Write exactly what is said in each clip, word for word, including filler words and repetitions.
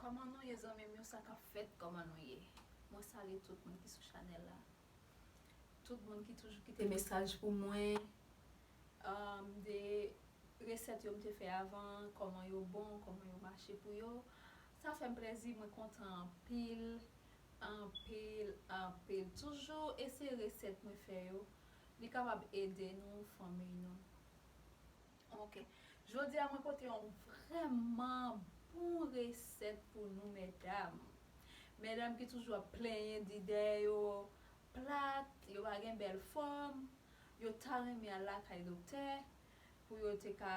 Kòman nou ye, zanmi m yo? Sa k ap fèt? Kòman nou ye? Mwen salye tout moun ki sou chanèl la. Tout moun ki toujou kite mesaj pou mwen, um, de resèt yo m te fè avan, kòman yo bon, kòman yo mache pou yo. Sa fè m plezi, mwen kontan anpil, anpil, anpil. Toujou eseye resèt mwen fè yo. Li kapab ede nou, fanmiy nou. Ok. Jodi a, mwen pote yon vrèman bon resèt pou nou, medam. Medam ki toujou ap plenyen di dèyè yo plat, yo pa gen bèl fòm, yo ta renmen al lakay doktè pou yo te ka,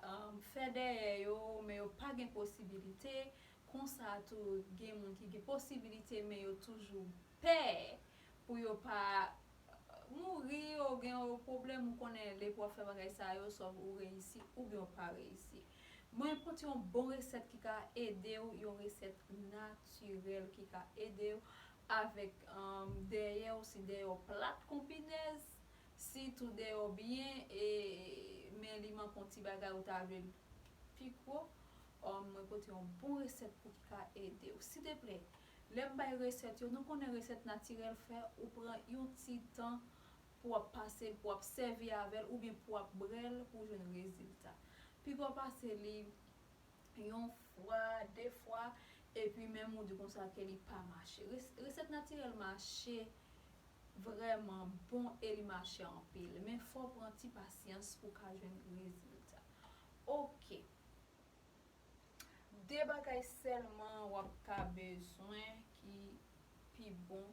um, fè dèyè yo, men yo pa gen posibilite. Konsa tou, gen moun ki gen posibilite, men yo toujou pè pou yo pa mouri, ou gen yon pwoblèm, ou konnen lè w ap fè bagay sa yo, swa ou reyisi oubyen ou pa reyisi. Mwen pote yon bon resèt ki ka ede w, yon resèt natirèl ki ka ede w avèk, um, dèyè w, si dèyè w plat kon pinèz, si tou dèyè w byen, e, men li manke yon ti bagay ou ta vle l pi gwo, um, mwen pote yon bon resèt pou ki ka ede w. Silteplè, lè m bay resèt yo, nou konnen resèt natirèl fè ou pran yon ti tan pou w ap pase l, pou w ap sèvi avè l, oubyen pou w ap bwè l pou w jwenn rezilta. Piga w pase li yon fwa, de fwa, epi menm ou di konsa ke li pa mache. Res-, resèt natirèl mache vrèman bon e li mache anpil. Men fò w pran ti pasyans pou w ka jwenn rezilta. Ok. De bagay sèlman w ap ka bezwen ki pi bon.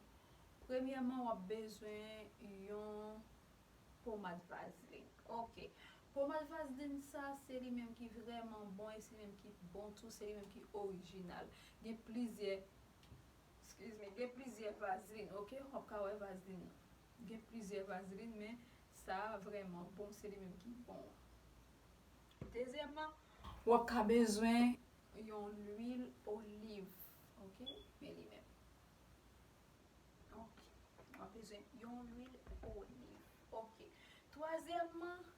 Premyèman, w ap bezwen yon pomad vazlin. Ok. Pomad vazlin sa, se li menm ki vrèman bon e se li menm ki bon tou, se li menm ki orijinal. Gen plizyè, excuse me, gen plizyè vazlin, ok? W ap ka wè vazlin nan. Gen plizyè vazlin, men sa a vrèman bon, se li menm ki bon. Dezyèmman, w ap ka bezwen yon lwil oliv, ok? Men li menm. Ok. W ap bezwen yon lwil oliv. Ok. Twazyèmman,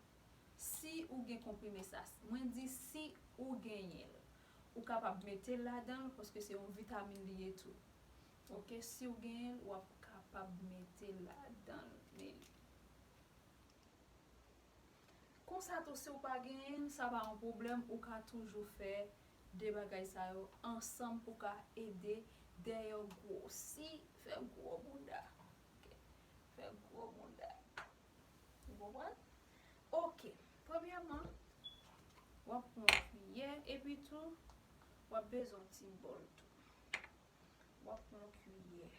si ou gen konprime sa, mwen di si ou genyen l, ou kapab mete l ladan l, paske se yon vitamin li ye tou. Ok, si ou genyen l, w ap kapab mete l ladan l. Men li. Konsa tou, si w pa genyen l, sa pa yon pwoblèm, ou ka toujou fè de bagay sa yo ansanm pou ka ede dèyè w gwosi, fè gwo bounda. Ok. Fè gwo bounda. Ou konprann? Ok. Premyèman, w ap pran yon kiyè, epi tou, w ap bezwen yon ti bòl tou. W ap pran yon kiyè.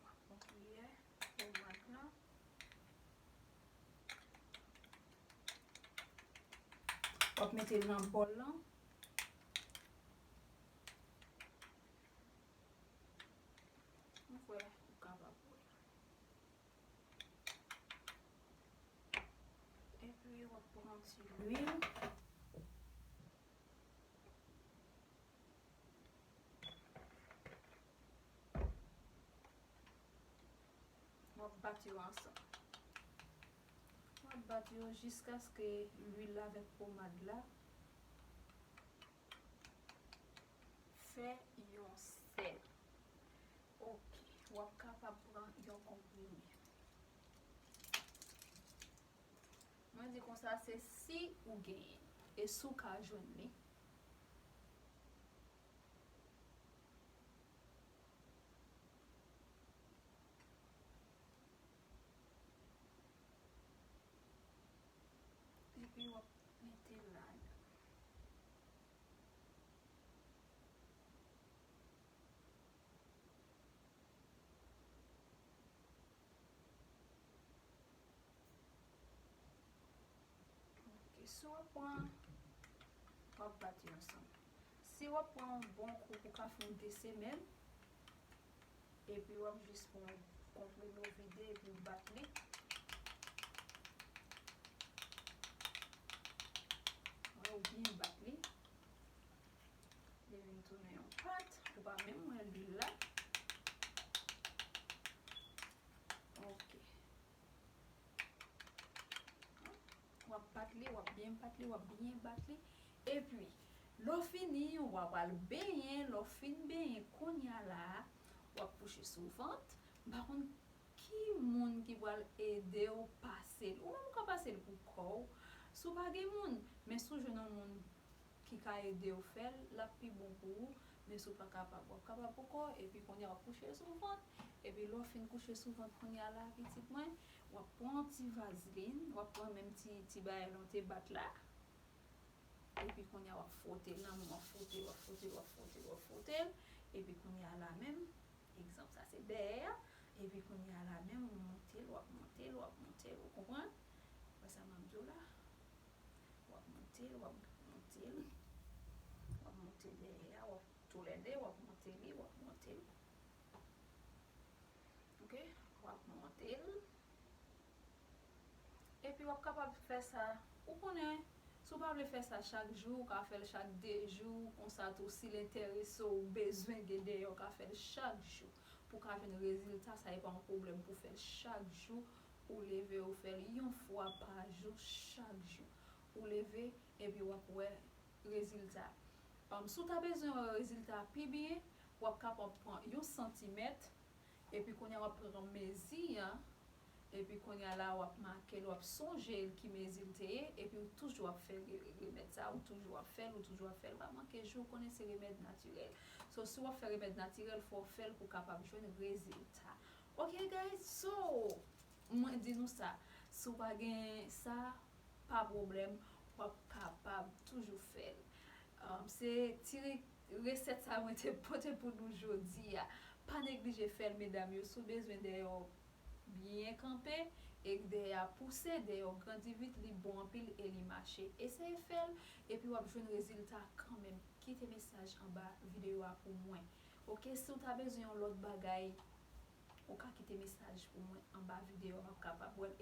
W ap pran kiyè pomad lan. W ap mete l nan bòl lan. Ou kwè ou kapab wè. Epi w ap pran ti lwil. W ap bat yo ansanm. W ap bat yo jiskaske lwil la avèk pomad la fè yon sèl. Ok, w ap kapab pran yon konprime. Mwen di konsa, se si ou genyen. E si w ka jwenn li. Epi w ap mete l ladan. Ok, si w ap pran, w ap bat yo ansanm. Si w ap pran yon bon kou pou ka fè yon de semèn, epi w ap jis pran yon konprime w vide epi w bat li. Wè, ou byen bat li. Li vin tounen yon pat. Ou pa menm wè lwil la. Ok. W ap bat li, w ap byen bat li, w ap byen bat li. Epi, lè w fini, w ap al benyen, lè w fin benyen, kounye a la, w ap kouche sou vant. M pa konn ki moun ki pral ede w pase l. Ou menm ou ka pase l pou kò w, si w pa gen moun. Men si w jwenn yon moun ki ka ede w fè l, l ap pi bon pou ou. Men si w pa kapab, w ap kapab pou kò w, epi kounye a w ap kouche sou vant. Epi lè w fin kouche sou vant kounye a la, pitit mwen, w ap pran yon ti vazlin, w ap pran menm ti, ti bagay la w te bat la. Epi kounye a w ap fwote l nan men w, w ap fwote l, w ap fwote l, w ap fwote l, w ap fwote l. Epi kounye a la menm, egzanp, sa se dèyè a. Epi kounye a la menm, w ap monte l, w ap monte l, w ap monte l, ou konprann? Wè sa m ap di w la? W ap monte l, w ap monte l, w ap monte dèyè a, w ap toulède, w ap monte li, w ap monte l. Ok? W ap monte l. Epi w ap kapab fè sa. Ou konnen, si w pa vle fè sa chak jou, ou ka fè l chak de jou, konsa tou, si l enterese w, ou bezwen gen dèyè, ou ka fè l chak jou. Pou w ka jwenn rezilta, sa e pa yon pwoblèm pou w fè l chak jou. Ou leve, ou fè l yon fwa pa jou, chak jou. Ou leve, epi w ap wè rezilta. Um, si w ta bezwen wè rezilta pi byen, w ap kapab pran yon santimèt, epi kounye a w ap pran mezi an, epi kounye a la w ap make l, w ap sonje l ki mezi l te ye, epi w toujou ap fè re-, remèd sa, ou toujou ap fè l, ou toujou ap fè l, pa manke jou, ou konnen se remèd natirèl. So, si w ap fè remèd natirèl, fò w fè l pou w kapab jwenn rezilta. Ok, guys, so, mwen di nou sa, si w pa gen sa, pa pwoblèm, w ap kapab toujou fè l. Um, se ti re-, resèt sa mwen te pote pou nou jodi a. Pa neglije fè l, medam yo. Si w bezwen dèyè w byen kanpe, e dèyè a pouse, dèyè w grandi vit, li bon anpil e li mache. Eseye fè l, epi w ap jwenn rezilta kanmenm. Kite mesaj anba videyo a pou mwen. Ok, si w ta bezwen yon lòt bagay, ou ka kite mesaj pou mwen anba videyo a, m ap kapab wè l.